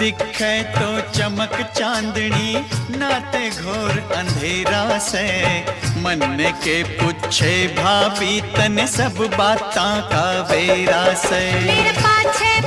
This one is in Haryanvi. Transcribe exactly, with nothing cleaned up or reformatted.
दिखे तो चमक चांदनी, ना ते घोर अंधेरा से। मन के पूछे भाभी, तने सब बातां का बेरा से। मेरे पाछे